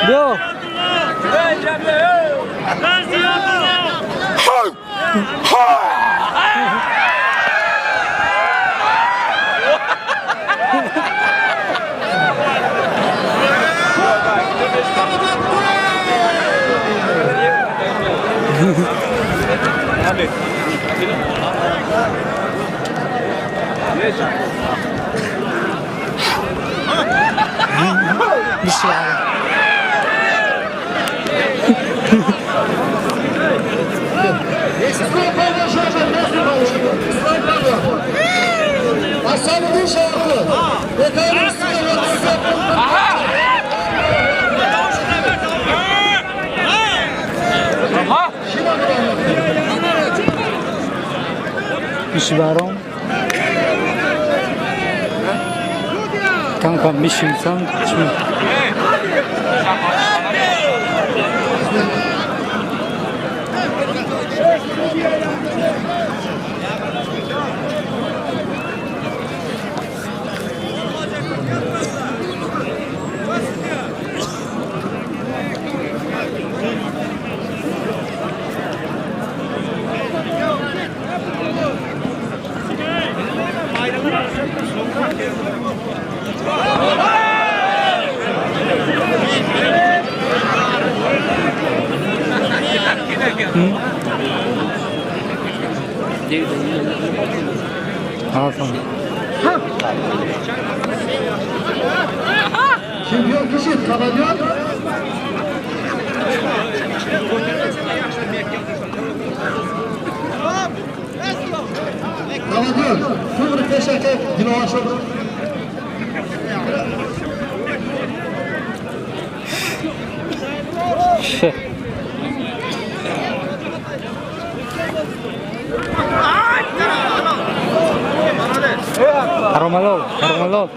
Биё. Мишибаром кам-кам мишинсан чӣ. Чемпион кишид Қабадён. Қабадён туғри пешака Диловар шуд. Ромалов, Ромалов.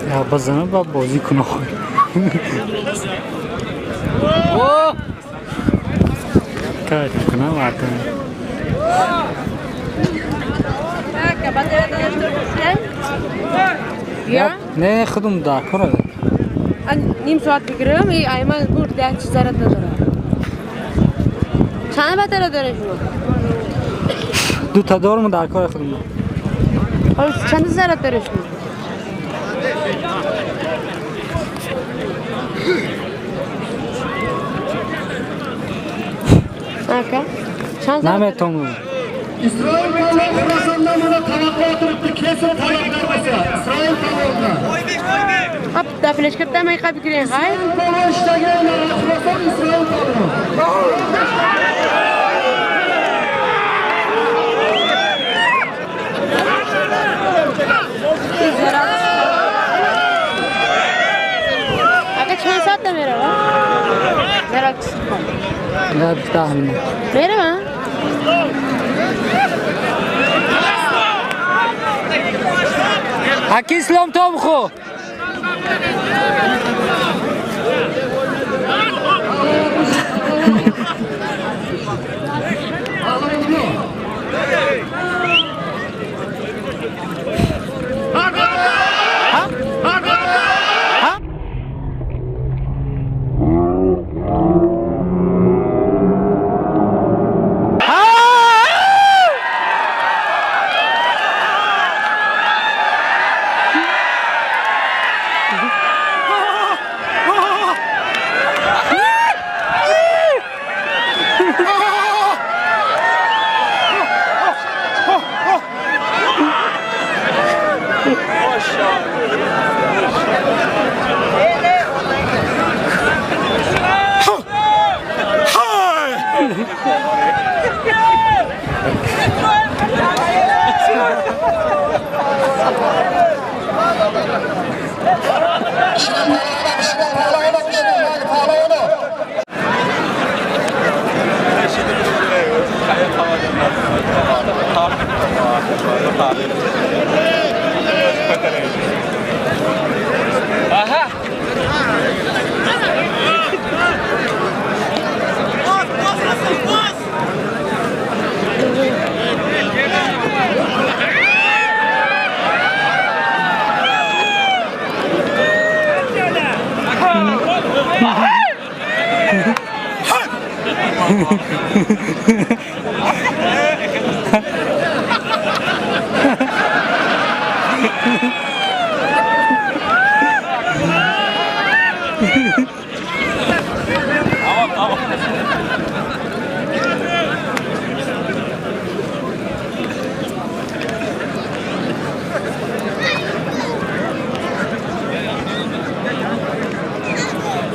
Я базана ба бозӣ куна. Кайф куна мардум. Не худум да кора. Ним соат бигирам, и айман гур да чиз зарат надорад. Чанд батара доред шумо? Ду та дорум дар кори худум. Ҳоло чанд зарат доред шумо? Ака, чанд зарат? Наметонам. Isroil polvon Xurosondan buni tavaqqo turibdi, kelsin talablar bo'lsa. Isroil polvondan. Hop, дафлешка тамай қаб гирен, хай? Isroil polvon ishlagan Xuroson Isroil polvon. Ака, чанд соат мерава? Зарат. Я битаҳм. Мерава? Аки Ислом Томхо. Aha!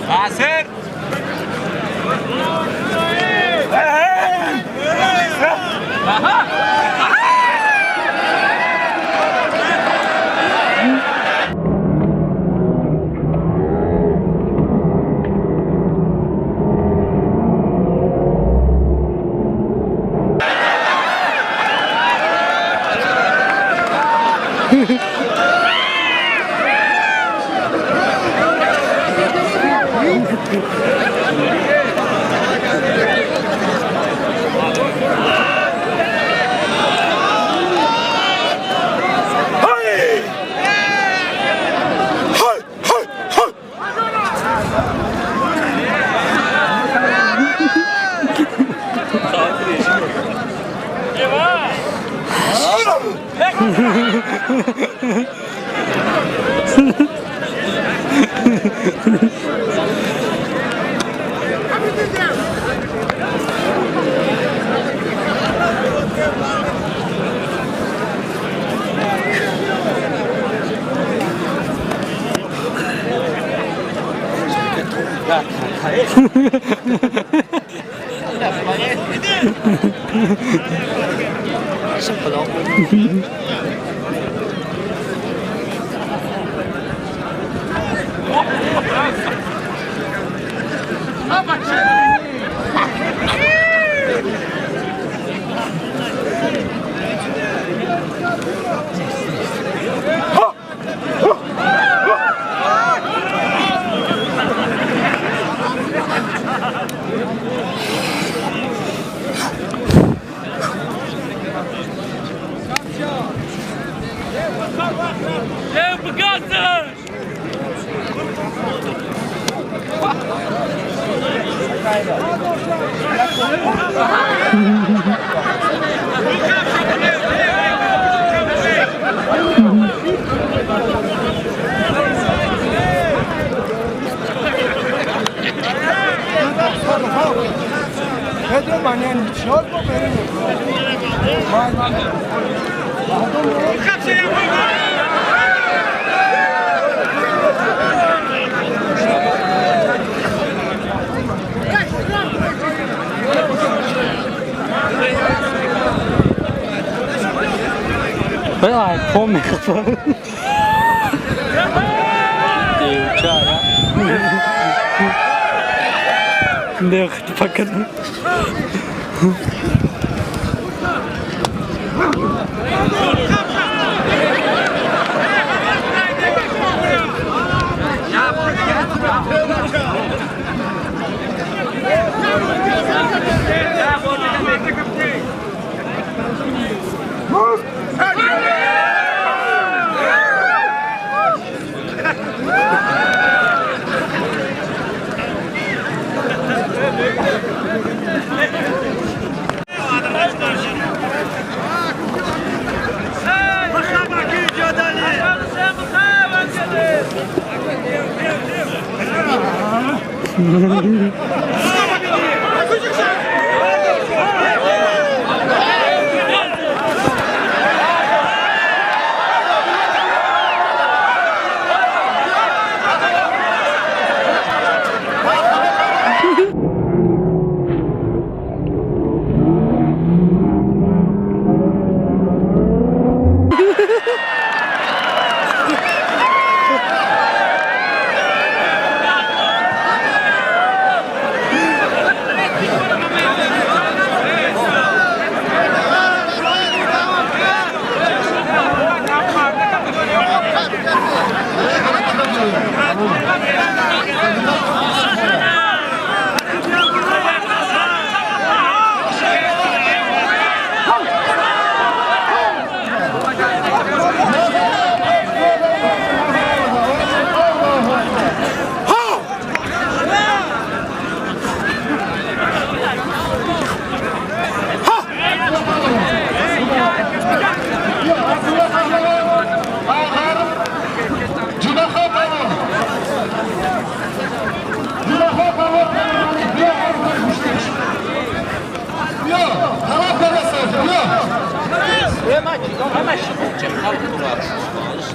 Hazır.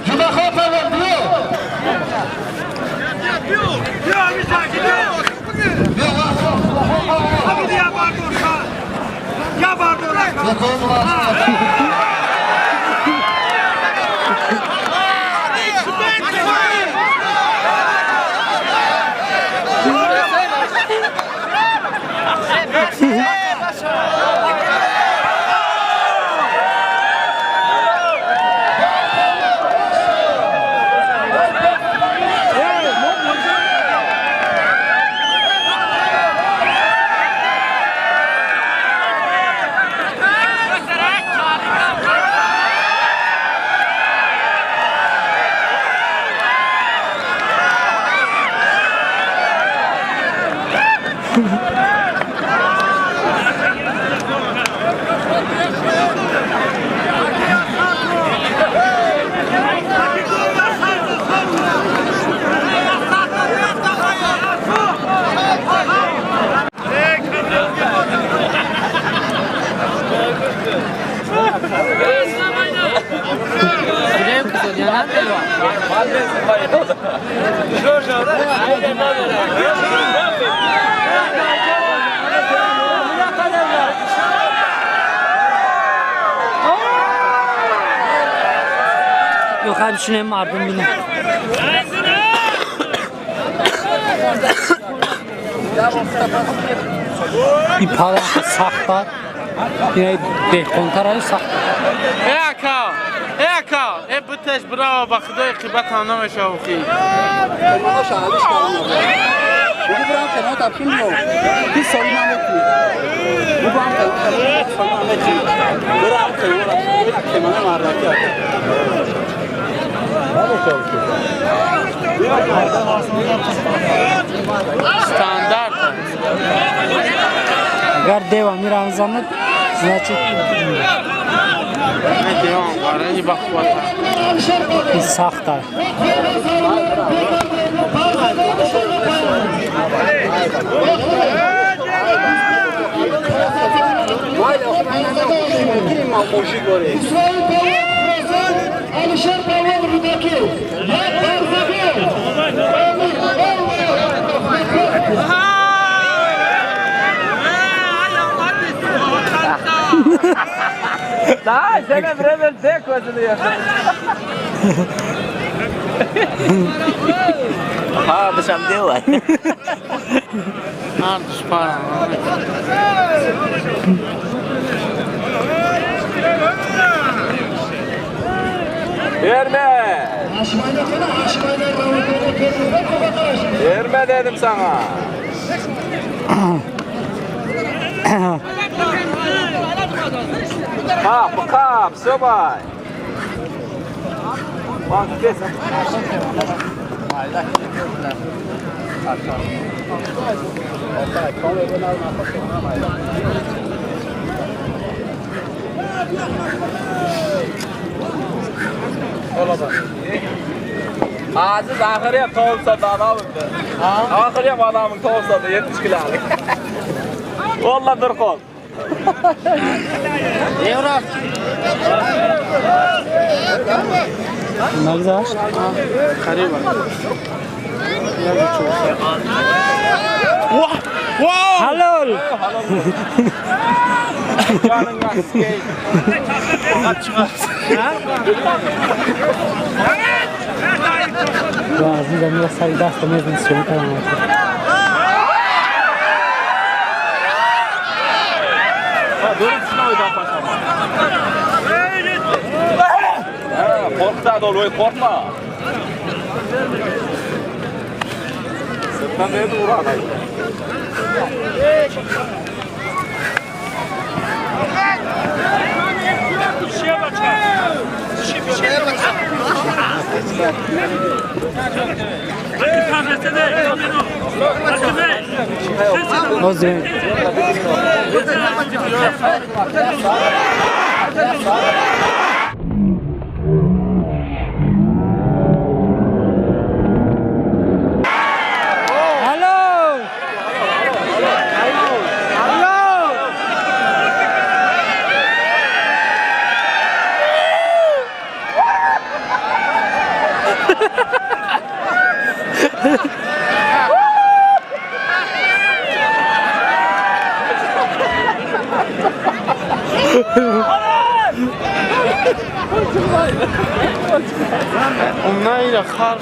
Jumaxon polvon biyo. Бишинем мардум бинем. Ин паланка сахта, ин деҳқонтара сахт. Э ака, э ака, э буташ браво ба худои қибат ҳам намешавад охи. Стандарт. Агар дева мирамзанад, значит ин сахта. Alişer polvon Rudaki. Як барзагӣ. Да, сега време деко за да я. Ха, бешам дела. Ардуш пара. Verme. Verme dedim sana. Ha, bakam, sobay. Bak, kesin. Aziz ahiri ham tovuq sotdi adamimdi. Oxiri ham adamim tovuq sotdi 70 kilolik. Valla bir qo'l. Нагзашт? Қариб. Halol. Аз ин замина сари даста мезани сён кардам. Qo'rqitadi ol, voy qo'rqma. Sirtdan berdi uradi. Ҳозир Умна ира хар.